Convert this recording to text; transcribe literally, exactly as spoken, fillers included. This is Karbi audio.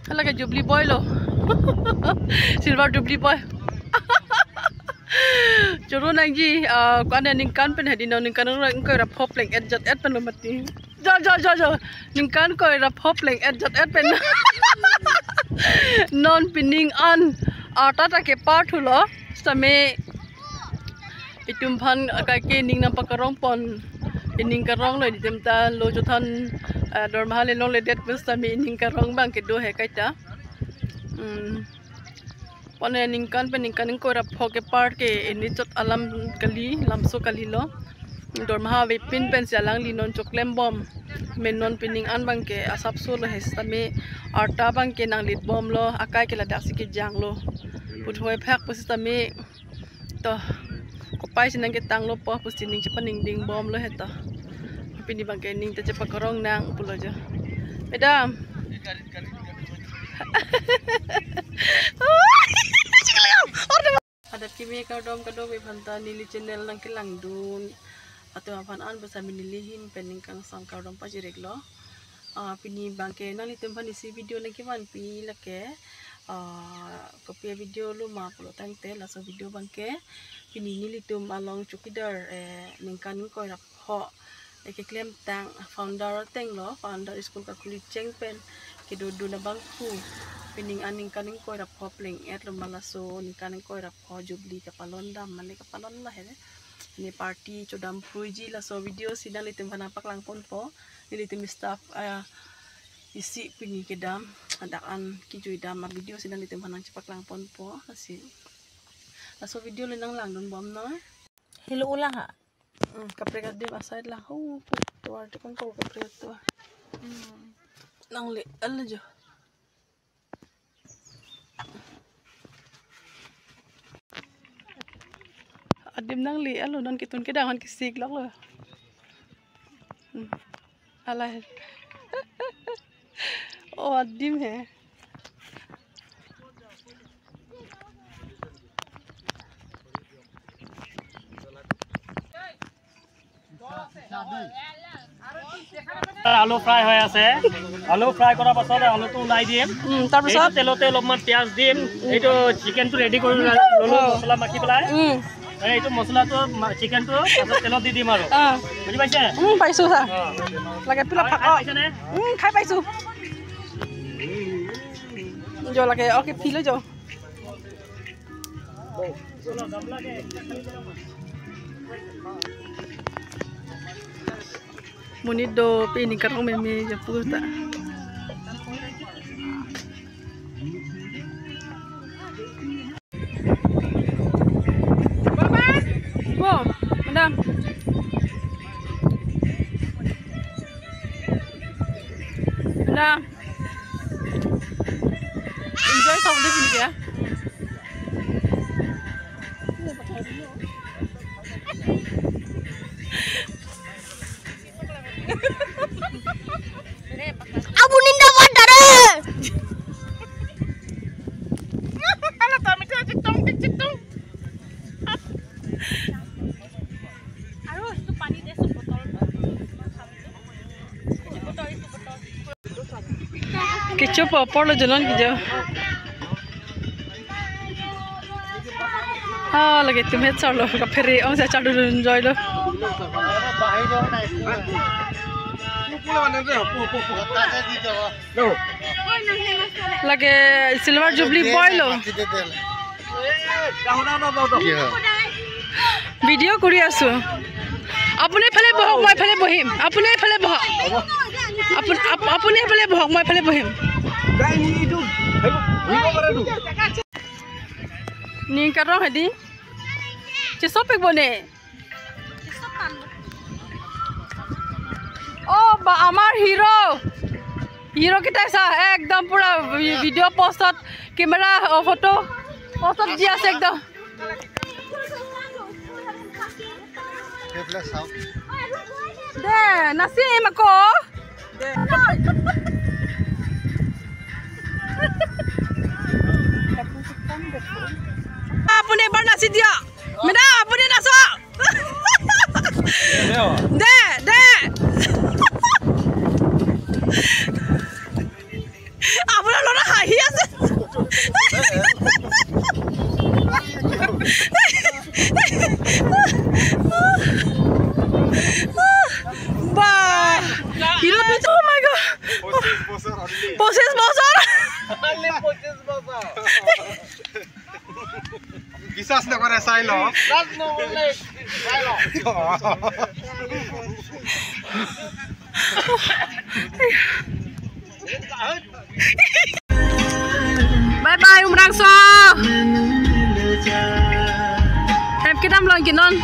Hala ke Jubilee boy lo. Silver Jubilee boy. Choro nangji, ah, ko-an aningkan pen hedi, non ningkan ingkoi ra pho pleng-et jat-et pen lo mati. Jo, jo, jo, jo. Ningkan ingkoi ra pho pleng-et jat-et pen. Non pining an arta ta kepar thulo. Sitame itum aphan akai ke ning nangpakarong pon. Ining karong lo, itum ta lo chothan, ah, dormaha le longledet pen sitame ining karong abang ke do he kaita. Hmm. Pon aningkan pen ningkan ingkoi ra pho kepar ke ini chot alam kali, lamso kali lo. Dormaha avepin pensi alangli non choklem bom. Amen non pining an abang ke asapso lo he sitame arta abang ke nanglit bom lo, akai ke ladak si kejang lo. Puthot phak pusitame to, kopai si nangketang lo po pusi ning chepaningding bom lo he to. Pini abang ke ning ta chepakarong nang pulo jo. Madam. Adap kimi kardom kadokave aphanta, neli channel nangkelangdun atum aphan an basa neli ahin pen ningkan sang kardom pajirek lo. Ah, pini abang ke nanglitum aphan isi video nangkevanpi lake, ah, kopi video lo ma pulo tangte, laso video abang ke pini nelitum along chowkidar, eh, ningkan ingkoi ra pho, eh, keklemtang founder ateng lo, founder school kakhuli cheng pen kedodun abangphu. Pining an ningkan ingkoi ra pho pleng-et lo ma, laso ningkan ingkoi ra pho Jubilee kapalon dam mane kapalon lahei. Ne party chodam pruiji, laso video si nanglitum aphan nangpaklang ponpo. Nelitum staff, ah, isi pini kedam, adak an kejui dam a-video si nanglitum aphan nangchepaklang ponpo. Lasi laso video le nanglangdun bom noi. Helo ulang ha. Hmm, kaprek adim aside lang. Hu, hu, tovar te kongkol kaprek tovar. Hmm. Nangle-et lo jo. Adim nangle-et lo, non ketun kedang aphan kesik lok lo. Hmm. Hala he. Oh, adim he. আলু ফ্ৰাই হৈ আছে। আলু ফ্ৰাই কৰাৰ পাছত আলুটো ওলাই দিম। উম, তাৰ পাছত? এইটো তেলতে অলপমান পিঁয়াজ দিম। এইটো চিকেনটো ৰেডি কৰি ললো, অ। মছলা মাখি পেলাই। উম। এই এইটো মছলাটো মা-, চিকেনটো পাছত তেলত দি দিম আৰু। অ। বুজি পাইছে? উম, পাইছো ছাৰ। অ। লাগে পিলা খাই, খাই পাইছেনে? উম, খাই পাইছো। Jo লাগে, অকে, ফিল হৈ যাও। Monit do pe ining karong meme japu ta. Bo, madam. Madam. Enjoy thok dei pini ke. Abu ninda bandare. Ala tami ta chitong tik chitong. Aru itu pani deh sebotol. Sebotol itu botol. Kecho apor lo jonon kecho. Ah, lake itum het sar lo, kaphere ong sa chardun joy lo. Lake silver jubilee boy lo. কি হয়? ভিডিঅ' কৰি আছো। আপুনি এফালে বহক, মই এফালে বহিম। আপুনি এফালে বহক। আপু-, আপ-, আপুনি এফালে বহক, মই এফালে বহিম। Ning karong hedi. Chesopik bone. Oh, ba, আমাৰ হিৰ'। হিৰ' কেইটাই চা, একদম পুৰা ভি-, ভিডিঅ' পষ্টত, কেমেৰা, অ, ফটো পষ্টত দি আছে একদম। সেইফালে চাওক। দে, নাচিম আকৌ। আপুনি এবাৰ নাচি দিয়ক। মেডাম, আপুনি নাচক। দে, দে। আপোনাৰ ল'ৰা হাঁহি Bah, hirot ni, oh my God. পঁচিশ বছৰ only। পঁচিশ বছৰ। Only পঁচিশ বছৰ। বিশ্বাস নকৰে, চাই ল। বিশ্বাস নকৰিলে চাই ল। Bye bye, Umrangso. Hem kedam long kinon.